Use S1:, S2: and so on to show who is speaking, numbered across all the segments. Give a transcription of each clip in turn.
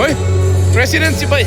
S1: Oi, President sipai.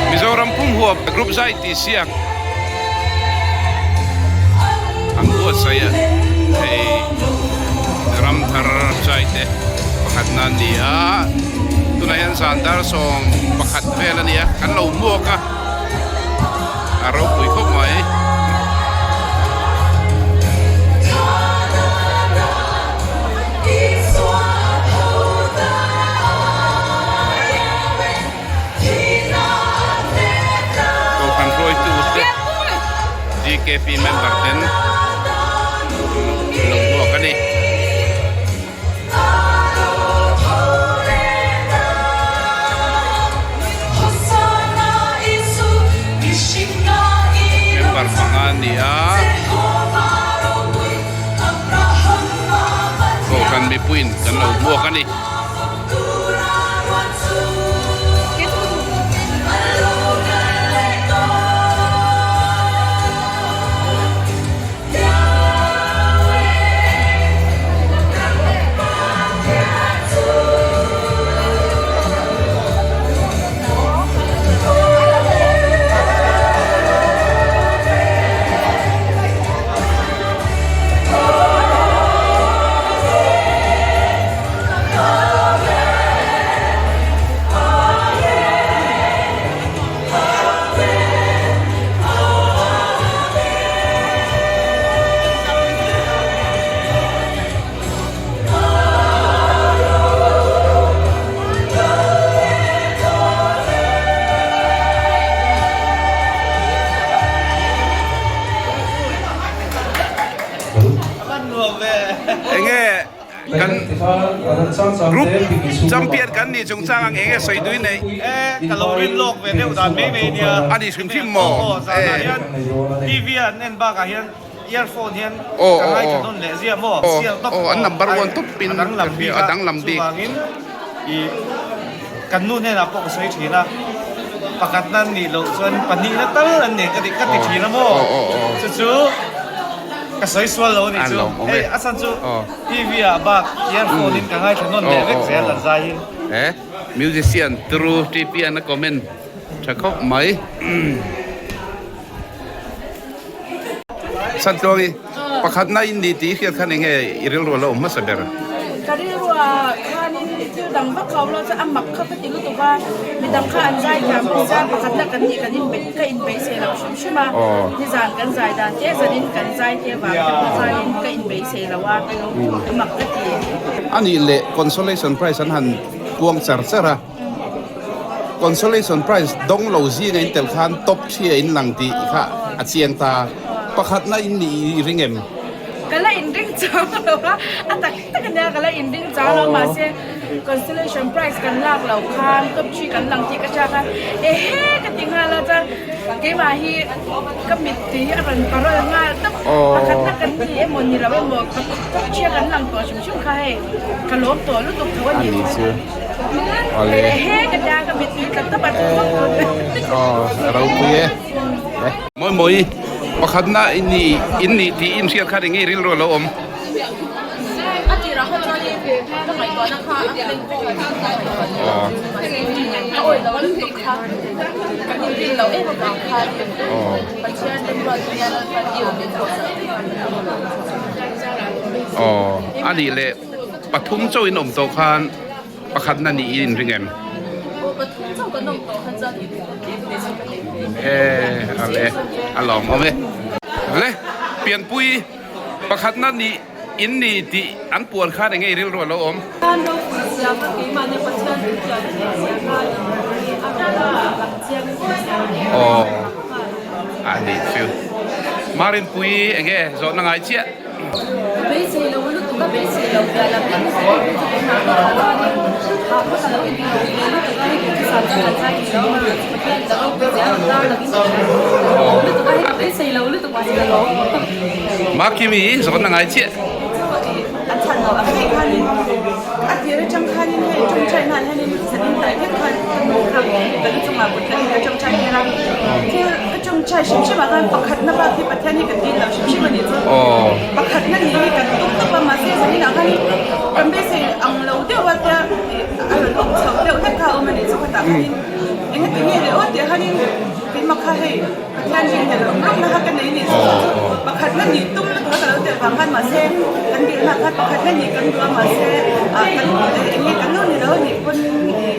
S1: Mizoram pum huap group zai tih siak an buatsaih a hei ramthar zai te pakhat na an ni a tunah hian zan dar 11 vel a ni a kan lo muak a a ropui khawp mai. Kohhran hruaitu te GKP member ten an lo hmuak a ni. Member panga an ni a. Kohhran mipuiin kan lo hmuak a ni. Enge kan group champion kan nih chungchang ang enge sawi tui nei.
S2: E ka lo rin lawk ve deuh dan mai mai nia.
S1: A ni hrim hrim maw?
S2: Aw zanah hian TV a an en bakah hian earphone hian ka ngaithla nawn leh zia maw? Sial tawp
S1: aw an number one tawp in
S2: a danglam bik a
S1: a danglam bik.
S2: Chuvangin i kan nu hnenah pawh ka sawi thin a pakhatna an nih loh chuan pahnihna tal an nei ka ti thin a maw? Chu chu Ka sawi sual lo anih chu. Hei a chhan chu TV ah bak earphone in ka ngaithla nawn leh vek zel an zai hi.
S1: He musician turu TP an a comment tha khawp mai. Chantluangi pakhatna in ni tih i hriat khan enge i rilru a lo awm hmasa ber?
S3: Ka rilru ah khanin thil dang vak lo lo chuan a mak kha ka ti lutuk a, midang kha an zai thiam bawk chuan pakhatna kan nih kan inbeih ka inbeihsei lo hrim hrim a, nizan kan zai dan te zanin kan zai te vang te pawh khanin ka inbeihsei lo a, a mak ka ti.
S1: A nih leh consolation prize an han puang char char a, consolation prize dawng lo zinga in tel khan top thria in lang tih kha a chiang ta, pakhatna in nih i ring em?
S3: Ka la inring chang lo a, a tak tak ania ka la inring chang lo mahse consolation prize kan lak loh khan top three kan lang tih ka hriat a, ehe ka ti nghal a chuan. Keimah hi ka mittui hi a rawn parawl nghal tawp. Pakhatna kan ni emaw ni lo emaw ka chhia kan lang tawh hrim hrim kha hei ka lawm tawh lutuk tho a ni chu. He ka tia ka mittui tla tawp a chu
S1: a ropui e. Mawi mawi pakhatna i ni in nih tih in hriat khan enge rilru a lo awm.
S3: A tirah kha chuan ka ngaihtuahna kha a thleng vek a a awi lo lutuk kha kan inrin loh em avang khan Pathian remruat hian kan i awm in pawh
S1: Aw a nih leh pathum chauh in awm tawh khan pakhatna nih i inring em?
S3: Aw pathum chauh kan awm tawh kha chuan
S1: E a le a lawmawm e. Le pianpui. Pakhatna nih in ni tih an puan khan enge i rilru a lo awm?
S3: Pathian ropui zia kha keimahni Pathian min tiam theih zia kha i a rawn lang chiang zia zia
S1: Aw a nih chu. Marinpui enge zawhna ngai chiah?
S3: Ka beisei lo lutuk a beisei lo piah lam deuh nasa deuh hi chu keimah hi ka chuanin hah kha ka lo inti lo ve lutuk a hei thusam chu kan zai thei lo a Pathian ka ropui zia a rawn tar lovin ka hria ka lawm lutuk a hei ka beisei lo lutuk mahse ka lawm.
S1: Makimi i zawn a ngai chiah.
S4: A chhan loh ang daih khanin a tir atang khanin hei tawngtai hnan hianin zanin tlai vek khan ka nu kha ka lu chungah kut tlahin ka tawngtai tir a, thil ka tawngtai hrim hrim ah khan pakhatna bak hi Pathian hi ka dil lo hrim hrim a nih chu pakhatna nih hi kan tum tawp a mahse zanin ah khanin kan beisei ang lo deuh a tia a rawn awm chho deuh hlek kha a awm a nih chu khatah khanin engati nge le aw tih khanin keimah kha hei Pathian rin tel rawk rawk na kha ka nei nih chu chu pakhat na nih tum lutuk a ka lo tel vang khan mahse kan dilna kha pakhat na nih kan duh a mahse ah kan eng nge kan lo ni lo nih pawn ih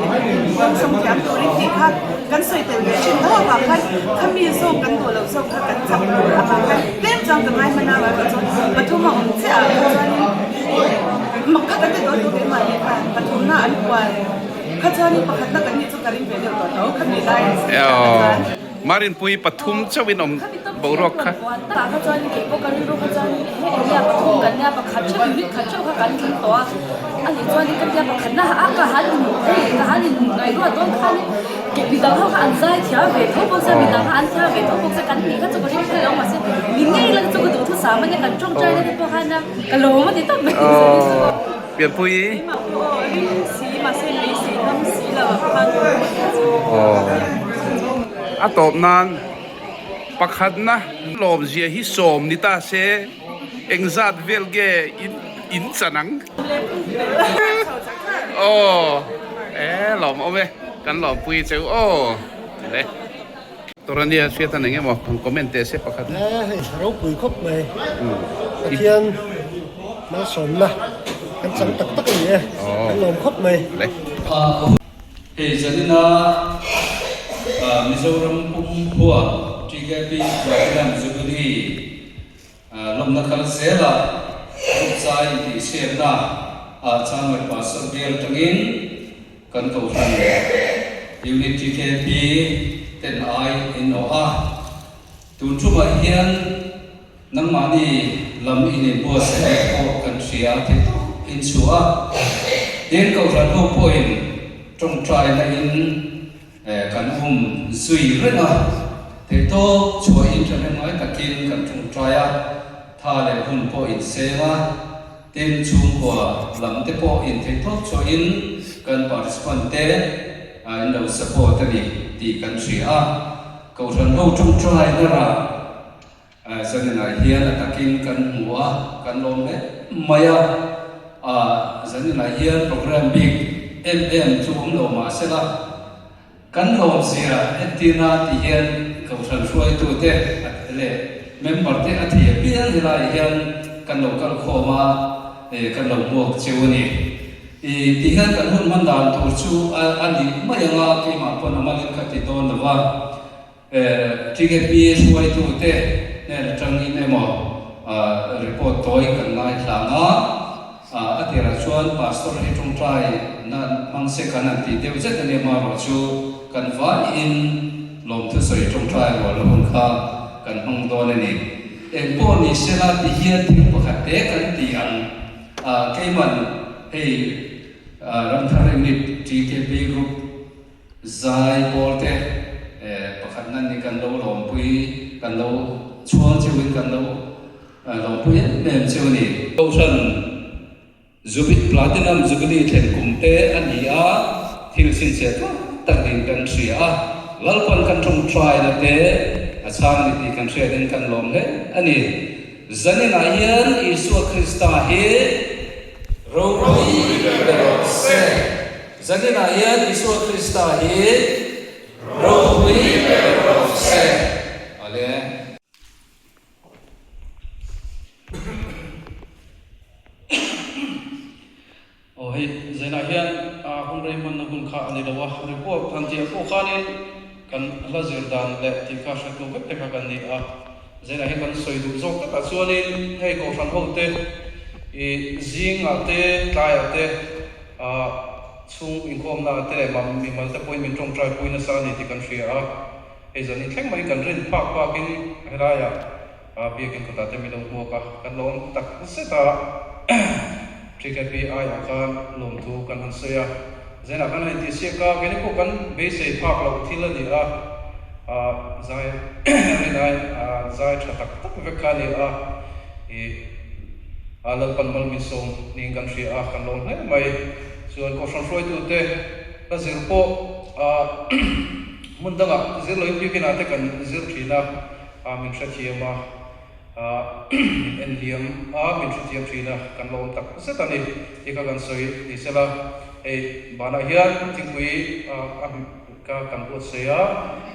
S4: sawm thiam turin tih kha kan sawi tel ve thin tho avang khan khami zawk kan duh loh zawk kha kan chak tur avang khan tlem chuan ka ngai hman a erawh chu pathum a awm chiah ah kha chuanin mak kha kan ti dawn tawh keimahni khan pathumna an kual kha chuanin pakhatna kan nih chu ka ring ve deuh tawh tho khami lai ah chuan.
S1: Marinpui pathum chauhin awm boruak kha.
S3: Tah kha chuan kei pawh ka rilru kha chuan he area pathum kan nia pakhat theuh unit khat theuh kha kan tling tawh a, ani chuan ka tia pakhat na a ka han in hei ka han in ngaihruat dawn khan ke midang ho kha an zai thiam ve tho bawk sia midang kha an thiam ve tho bawk sia kan nih kha chu ka ring phel lo mahse mi ngei la chu ka duh thusam ania kan tawngtai na te pawh khan a ka lawm a ti tawp mai.
S1: Pianpui.
S4: Keimah pawh aw ring si mahse beisei ngam si lo ah khan
S1: A tawp nan pakhatna lawmzia hi sawm ni ta se engzat vel nge in in chan ang? Aw e lawm awm e kan lawmpui cheu aw le. Torania hriat an eng emaw han comment teh se pakhat.
S5: E hei ropui khawp mai Pathian malsawmna kan chang tak tak a ni e kan lawm khawp mai.
S6: Hei zanina Mizoram pumphua TKP Platinum Jubilee lawmna kal zela group zai intihsiakna ah Chanmai Pastor bial atangin Kan kohhran Unit TKP ten ai in awh a, tun thumah hian nangmahni lam in inbuatsaih pawh kan hria a ti tawp in chhuah a, tin kohhran ho pawhin tawngtaina in kan um zui reng a, theihtawp chhuahin thahnemngai takin kan tawngtai a, tha leh hun pawh inseng a. Tin, chhungkua lam te pawh intheihtawp chhuahin kan participant te an lo support a ni tih kan hria a. Kohhran ho tawngtai narah zaninah hian a takin kan hmu a, kan lawm hle mai a. Zaninah hian program bik em em chu awm lo mah sela, Kan lawmzia entirna tih hian Kohhran hruaitute leh member te a thei apiang helaiah hian kan lo kal khawm a, kan lo hmuak cheu a ni. Tih hian kan hun hman dan tur chu a nih mai ang a, keimah pawn a malin ka ti dawn lo va. TKP hruaitute hnen atangin emaw report tawi kan ngaithla ang a. A tirah chuan Pastor hi tawngtai nan hmang se kan han tih deuh zet a nia marawh chu kan vaiin lawmthu sawi tawngtai rual hun kha kan hmang dawn a ni. Eng pawh ni sela ti hian thil pakhat te kan ti ang a, keiman hei Ramthar Unit TKP Group zai pawl te. pakhatna ni kan lo lawmpui, kan lo chhuang cheuhin kan lo lawmpui em em cheu a ni. Kohhran Jubi Platinum Jubilee thlen kum te a ni a, thil chhinchhiah tlak tak niin kan hria a, Lalpan kan tawngtaina te a chhang a ni tih kan hriatin kan lawm hle a ni. Zaninah hian Isua Krista hi ropui ber rawh se. Zaninah hian Isua Krista hi ropui ber rawh se. Awle.
S7: Aw hei zainah hian hun rei hmanna hun kha a ni lo a, report han tih ah pawh khanin kan hla zir dan leh tih kha hretu vek te kha kan ni a, zainah hian kan sawi duh zawk takah chuanin hei kohhran ho te ih zingah te tlaiah te ah chhung inkhawmna te leh mimal te pawhin min tawngtai pui nasa a ni tih kan hria a, hei zanin thleng mai kan rin phak bakin helaiah Biakin kawtah te min lo hmuak a, kan lo awm tak zet a, TKP aiah khan lawmthu kan han sawi a, Zainah khan han intihsiak a, keini pawh kan beisei phak loh thil a ni a, zai rinai zai tha tak tak vek kha a ni a, ih Lalpan mal min sawm niin kan hria a, kan lawm hle mai. Chuan Kohhran hruaitute hla zir pawh hmun dangah zir loin biakinah te kan zir thin a, A min hrethiam a, min en liam a, min hrethiam thin a, kan la awm tak zet a ni tih kha kan sawi ni sela. Hei banah hian thingpui a ka kan buatsaih a,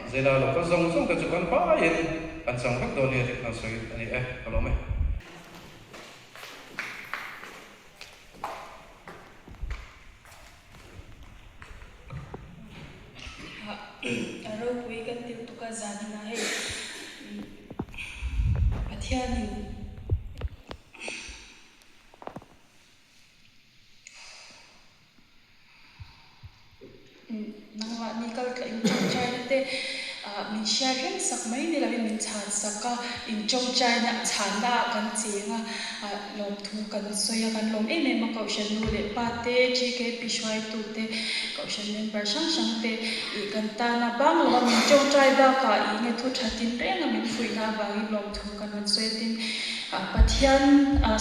S7: zela lo kal zawng zawng te chu kan vaiin kan chang vek dawn nia tih kha kan sawi a ni e, ka lawm e.
S8: A ropui kan ti lutuk a zanin ah hei Pathianin Nangmahni kal tla in tawngtaina te min hriat reng sak mai ni lovin min chhan sak a, in tawngtaina chhanna ah kan cheng a, lawmthu kan sawi a, kan lawm em em a, Kohhran nu leh pa te, GKP hruaitu te, Kohhran member hrang hrang te ih kan tana bang lova min tawngtai bakah ih nge thu tha tin reng a min fuihna avangin lawmthu kan rawn sawi a, tin Pathian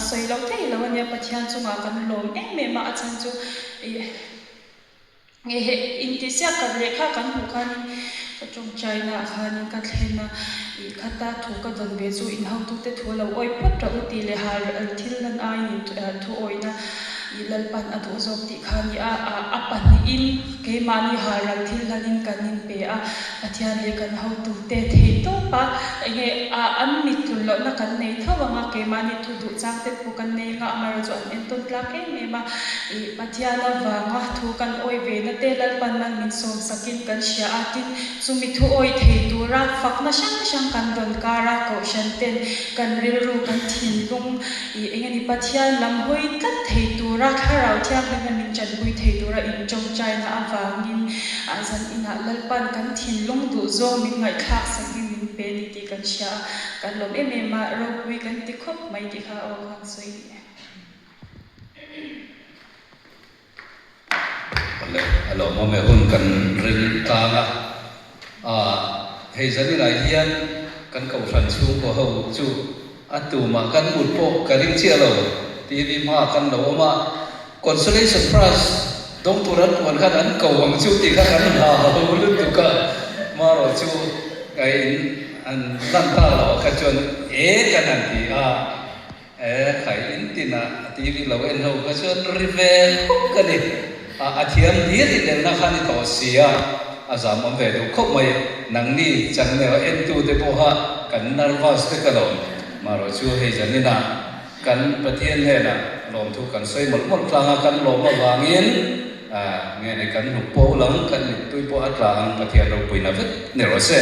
S8: sawi loh theih lo a nia, Pathian chungah kan lawm em em a, a chhan chu ih. Nge heh intihsiak kat lehkha kan hmuh khanin ka tawngtaina ah khanin ka thlen a, ih khata thu ka dawn ve chu in hotute thu a lo awi phawt rawh u tih leh hal thil lan aiin thu awina ih Lalpan a duh zawk tih kha a ni a, a pahnihin keimahni hal ral thil hlanin kan inpe a, Pathian leh kan hotute theih tawp a, enge an mit tlun lohna kan nei tho ang a, keimahni thu duh chang te pawh kan nei ang a, amaherawhchu an entawn tlak em em a. Ih, Pathian avanga thu kan awi ve na te Lalpan mal min sawm sakin kan hria a, tin, chumi thu awi thei tura fakna hrang hrang kan dawn kar a, Kohhran ten kan rilru kan thinlung ih eng emaw Pathian lam hawi tlat thei tura Thlarau Thianghlimna min tanpui thei tura intawngtaina avangin ah zan inah Lalpan kan thinlung duh zawng min ngaihthlak sakin min pe ni tih kan hria a, kan lawm em em a, ropui kan ti khawp mai tih kha aw khan sawi ni e.
S6: Awle, a lawmawm e hun kan ring tlang a, ah hei zaninah hian kan kohhran chhungkaw ho chu a tumah kan mut pawh ka ring chiah lo, TV hmaah kan lo awm a, consolation prize dawng tur an puan khan an ko ang chu tih kha kan hlau lutuk a, marawh chu ka in an lan tak loh ah kha chuan e kan han ti a. E khai in tin a TV lo en ho kha chuan ri ve khawp ka ni. A a thiam hlir in elna kha ni tawh si a, a zam awm ve duh khawp mai. Nangni channel entu te pawha kan nervous vek alawm. Marawh chu hei zanin ah kan Pathian hnenah lawmthu kan sawi mawlh mawlh tlang a, kan lawm avangin nge ni kan hnuk pawh lang, kan mittui pawh a tla ang Pathian ropuina vek ni rawh se.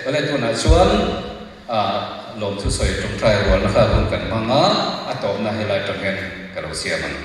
S6: Awle tunah chuan. A lawmthu sawi tawngtai rualna kha hun kan hmang a, a tawpna helai tang hian ka lo siam ang.